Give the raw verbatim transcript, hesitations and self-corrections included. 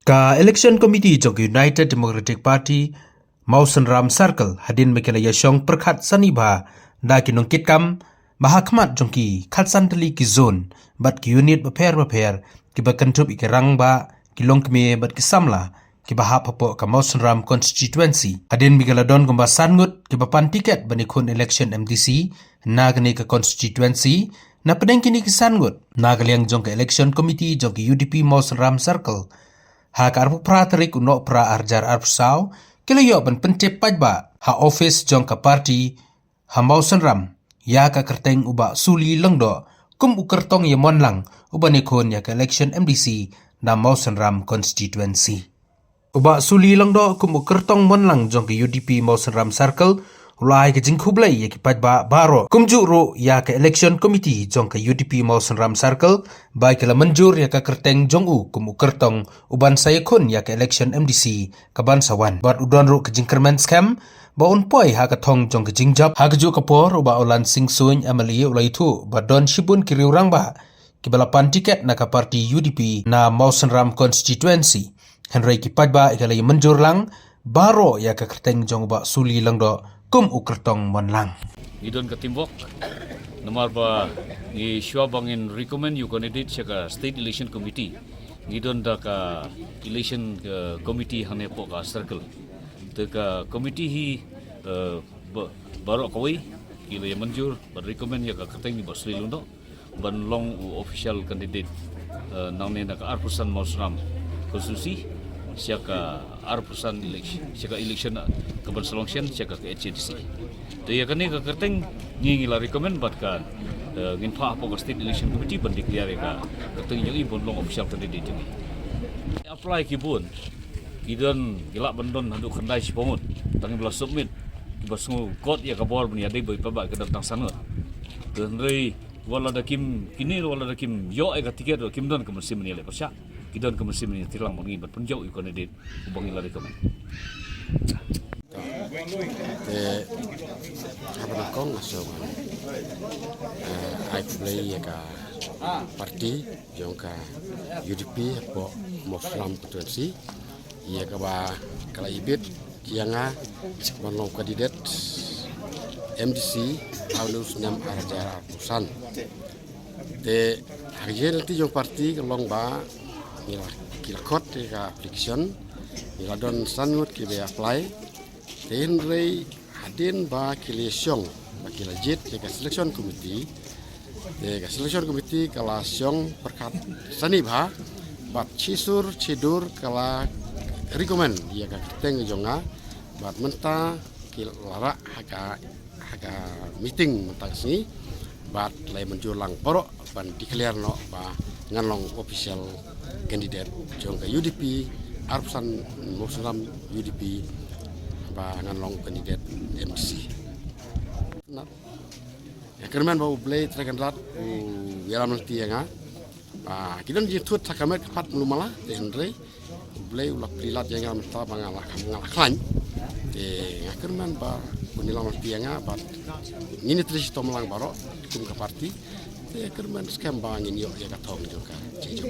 Ka Election Committee jong ka United Democratic Party, Mawsynram Circle, hadien ba ki la ïashong pyrkhat sani bha da ki nongkitkam, ba ha khmat jong ki khatsan tylli ki zone bad ki unit bapher bapher, kiba kynthup ïa ki rangbah, ki longkmie bad ki samla, kiba hap hapoh ka Mawsynram constituency. Hadien ba ki la don kumba san ngut kiba pan tiket ban ïakhun election M D C na kane ka constituency, na pdeng kine ki san ngut, na ka liang jong ka Election Committee jong ka U D P Mawsynram Circle, ha ka arphew phra tarik u Nohprah arhajar arphew saw, ki la ïoh ban pyntip paidbah ha office jong ka party ha Mawsynram ïa ka kyrteng u Bah Suli Lyngdoh kum u kyrtong ïa Monlang, uban ïakhun ïa ka election M D C na Mawsynram constituency. U Bah Suli Lyngdoh kum u kyrtong Monlang jong ka U D P Mawsynram Circle, u la ai ka jingkhublei ïa ki paidbah baroh, kumjuh ruh ïa ka Election Committee jong ka U D P Mawsynram Circle, ba ki la mynjur ïa ka kyrteng jong u kum u kyrtong uban sa ïakhun ïa ka election M D C kaban sa wan. Bad u don ruh ka jingkyrmen skhem ba un poi ha ka thong jong ka jingjop. Ha kajuh ka por, u Bah Oland Sing Suin, M L A, u la ïathuh ba don shibun ki riew rangbah kiba la pan tiket na ka party U D P na Mawsynram constituency. Hynrei ki paidbah ki la ïa mynjur lang baroh ïa ka kyrteng jong u Bah Suli Lyngdoh kum u kyrtong Monlang. Ngi don ka teamwork, namar ba ngi, shuwa ba ngin recommend ïa u candidate sha ka State Election Committee, ngi don da ka election, eh, committee hangne hapoh ka circle. Te ka committee hi, eh, ba-, baroh kawei ki la ïa mynjur ban recommend ïa ka kyrteng u Bah Suli Lyngdoh ban long u official candidate, eh, nangne na ka arphew san Mawsynram constituency sha ka arphew san election, sha ka election, eh, kaban sa long shen sha ka H A D C. Te ïa kane ka kyrteng ngi, ngi la recommend bad ka, eh, ngin phah hapoh ka State Election Committee ban declare ïa ka kyrteng jong i ban long official candidate jong i. Apply ki bun, ki don, ki lah ban don haduh khyndai shiphew ngut, tang ba la submit, kiba sngew kot ïa ka bor ban ïadei bad i paidbah ki don tang san ngut. Te hynrei wat la da kim, kine wat la da kim ïoh ïa ka tiket, kim don ka mynsiem ban ïaleh pyrshah, ki don ka mynsiem ban ïatrei lang bad ngi ban pynjop ïa u candidate uba ngi la recommend. Te haba nyngkong nga sngewbha, eh, ai khublei ïa ka party jong ka U D P hapoh Mawsynram constituency, ïa kaba ka la ibit ïa nga ban long candidate M D C ha une u snem arhajar arphew san. Te ha ka jingïaid lynti jong party ka long ba ngi la, ki la khot ïa ka application, ngi la don san ngut kiba apply. Te hynrei hadien ba ki la shong, ba ki la jied ïa ka selection committee, te ka selection committee ka la shong pyrkhat sani bha, bad shisur shidur ka la recommend ïa ka kyrteng jong nga, bad mynta ki la rah ha ka, ha ka meeting mynta ka sngi, bad la ïa mynjur lang baroh ban declare noh ba ngan long official candidate jong ka U D P, arphew san Mawsynram U D P, ba ngan long candidate M D C. Nga kyrmen ba U Blei Trai Kynrad u ïalam lynti ïa nga. Ah, ki don jingthut ha ka met ka phad malu mala, te hynrei U Blei u la plie lad ïa nga mynta ba nga la, nga la khlaiñ. Te nga kyrmen ba un ïalam lynti ïa nga, bad ngin ïatrei shitom lang baroh kum ka party. Te kyrmen skhem ba ngin ïoh ïa ka thong jong ka jingjop.